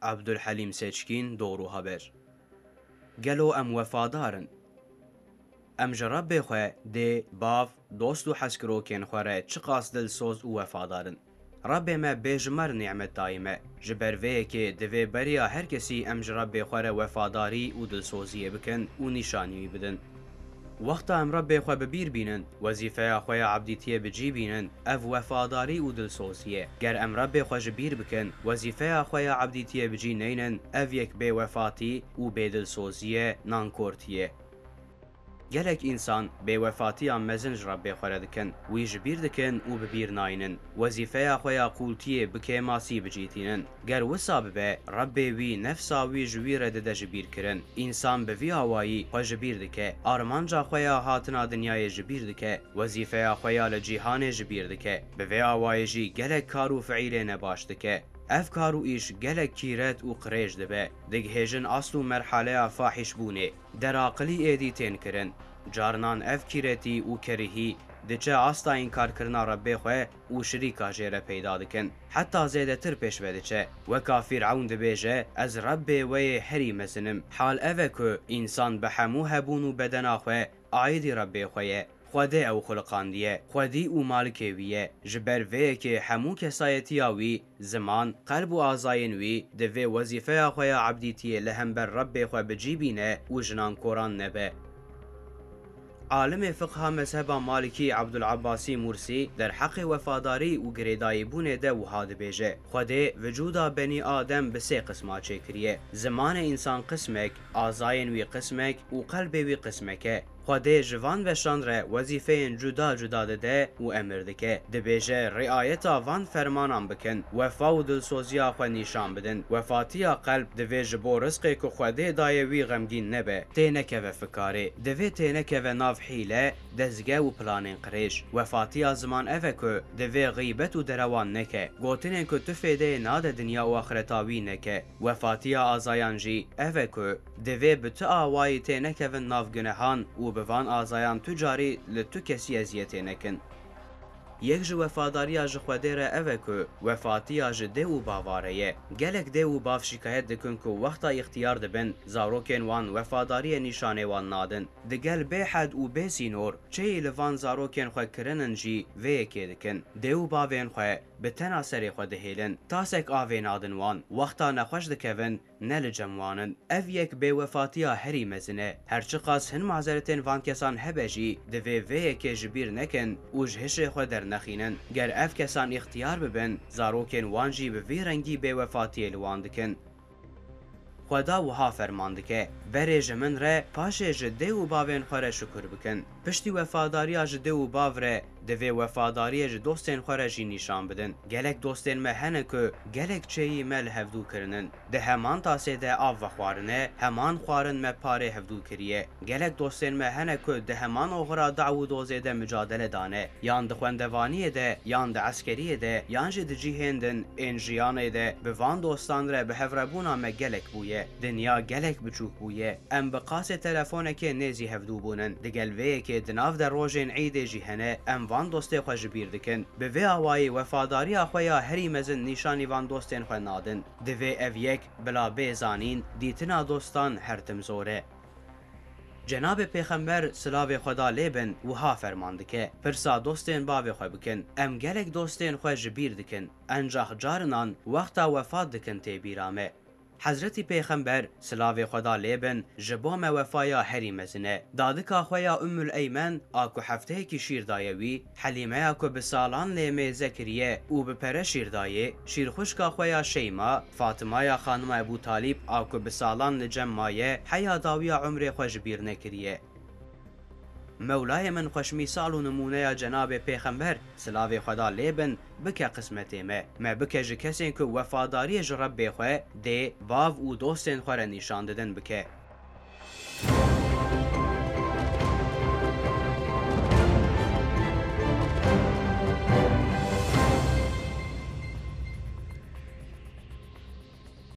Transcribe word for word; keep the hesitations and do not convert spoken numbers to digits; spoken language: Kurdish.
Abdulhalim Seçkin, Doğru Haber. Gelo em wefadar in? Em ji Rebbê xwe, dê, bav, dost û hezkirokên xwe re çiqas dilsoz û wefadar in? Rebbê me bêjimar nîmet dayî me. Ji ber vê yekê divê beriya her kesî em ji Rebbê xwe re wefadarî û dilsoziyê bikin û nîşanî wî bidin. Wexta em Rebbê xwe bi bîr bînin, wezîfeya xwe ya ebdîtiyê bi cî bînin, ev wefadarî û dilsozî ye. Ger em Rebbê xwe ji bîr bikin, wezîfeya xwe ya ebdîtiyê bi cî neynin, ev yek bêwefatî û bêdilsozî ye, nankortî ye. Gelek însan bêwefatiya mezin ji Rebbê xwe re dikin, wî ji bîr dikin û bi bîr naynin. Wezîfeya xwe ya qûltiyê bi kêmasî bi cî tînin. Ger wisa bibe, Rebbê wî nefsa wî ji wî re dide ji bîr kirin. Însan bi vî awayî xwe ji bîr dike, armanca xwe ya hatina dinyayê ji bîr dike, wezîfeya xwe ya li cîhanê ji bîr dike. Bi vê awayî jî gelek kar û fiîlê nebaş dike. Ev kar û îş gelek kîret û qirêj dibe. Digihêjin asl û merhaleya fahîşbûnê. Deraqilî êdî tên kirin. Carinan ev kîretî û kerihî diçe asta înkarkirina Rebbê xwe û şirîka jê re peyda dikin. Heta zêdetir pêş ve diçe. Weka Fîr'ewn dibêje, Ez Rebbê we yê herî mezin im. Hal ev e ku însan bi hemû hebûn û bedena xwe aîdî Rebbê xwe ye. Xwedê ew xuliqandiye. Xwedî û malikê wî ye. Ji ber vê yekê hemû kesayetiya wî, ziman, qelb û azayên wî divê wezîfeya xwe ya ebdîtiyê li hember Rebbê xwe bi cî bîne û ji nankoran nebe. Alimê fiqha mezheba Malikî Abdul Abbasî Mursî derheqê wefadarî û girêdayîbûnê de wiha dibêje, Xwedê vicûda benî Adem bi sê qisma çêkiriye. Zimanê însan qismek, azayên wî qismek û qelbê wî qismek e. Xwedê ji van beşan re wezîfeyên cuda cuda dide û emir dike. Dibêje, Riayeta van fermanan bikin, wefa û dilsoziya xwe nîşan bidin. Wefatiya qelb divê ji bo rizqê ku Xwedê daye wî xemgîn nebe, tênekeve fikarê. Divê tênekeve nav hîle, dezge û planên qirêj. Wefatiya ziman ev e ku divê xîbet û derewan neke. Gotinên ku tu fêdeyê nade dinya û axireta wî neke. Wefatiya azayan jî ev e ku divê bi tu awayî tênekevin nav gunehan û bi van azayan tu carî li tu kesî eziyetê nekin. Yek ji wefadariya ji Xwedê re ev e ku wefatiya ji dê û bava re ye. Gelek dê û bav şikayet dikin ku wexta îxtiyar dibin, zarokên wan wefadariyê nîşanê wan nadin. Digel bêhed û bê sînor çêyî li van zarokên xwe kirinin jî vê yekê dikin. Dê û bavên xwe bi tena serê xwe dihêlin. Tasek avê nadin wan. Wexta nexweş dikevin, ne li cem wan in. Ev yek bêwefatiya herî mezin e. Her çiqas hin mazeretên van kesan hebe jî, divê vê yekê ji bîr nekin û ji hişê xwe dernexînin. Ger ev kesan îxtiyar bibin, zarokên wan jî bi vî rengî bêwefatiyê li wan dikin. Xweda wiha ferman dike, Berê ji min re, paşê ji dê û bavên xwe re şukur bikin. Piştî wefadariya ji dê û bav re, divê wefadariyê ji dostên xwe re jî nîşan bidin. Gelek dostên me hene ku gelek çêyî me li hevdû kirinin. Di heman tasê de av vexwarine, heman xwarin me parê hevdû kiriye. Gelek dostên me hene ku di heman oxira daw û dozê de micadele dane, yan di xwendevaniyê de, yan di eskeriyê de, yan jî di cihên din ên jiyanê de bi van dostan re bi hevrebûna me gelek bûye. Dinya gelek biçûk bûye. Em bi qasê telefonekê nêzî hevdû bûnin. Digel vê yekê di nav de rojên Îdê jî hene, em van dostê xwe ji bîr dikin. Bi vê awayî wefadariya xwe ya herî mezin nîşanî van dostên xwe nadin. Divê ev yek bila bê zanîn, dîtina dostan her tim zor e. Cenabê Pêxember, silavê Xweda lê bin, wiha ferman dike, Pirsa dostên bavê xwe bikin. Em gelek dostên xwe ji bîr dikin. Encax carinan wexta wefat dikin tê bîra me. Hezretî Pêxember, silavê Xweda lê bin, ji bo me wefaya herî mezin e. Dadika xwe ya Ummul Eymen, a ku hefteyekî şîr daye wî, Helîmeya ku bi salan lê mêze kiriye û bi pere şîr dayê, şîrxwişka xwe ya Şeyma, Fatimaya xanima Ebû Talîb, a ku bi salan li cem maye, heya dawiya umrê xwe ji bîr nekiriye. Mewlayê min xweşmîsal û nimûneya Cenabê Pêxember, silavê Xweda lê bin, bike qismetê me. Me bike ji kesên ku wefadariyê ji Rebbê xwe, dê, bav û dostên xwe re nîşan didin bike.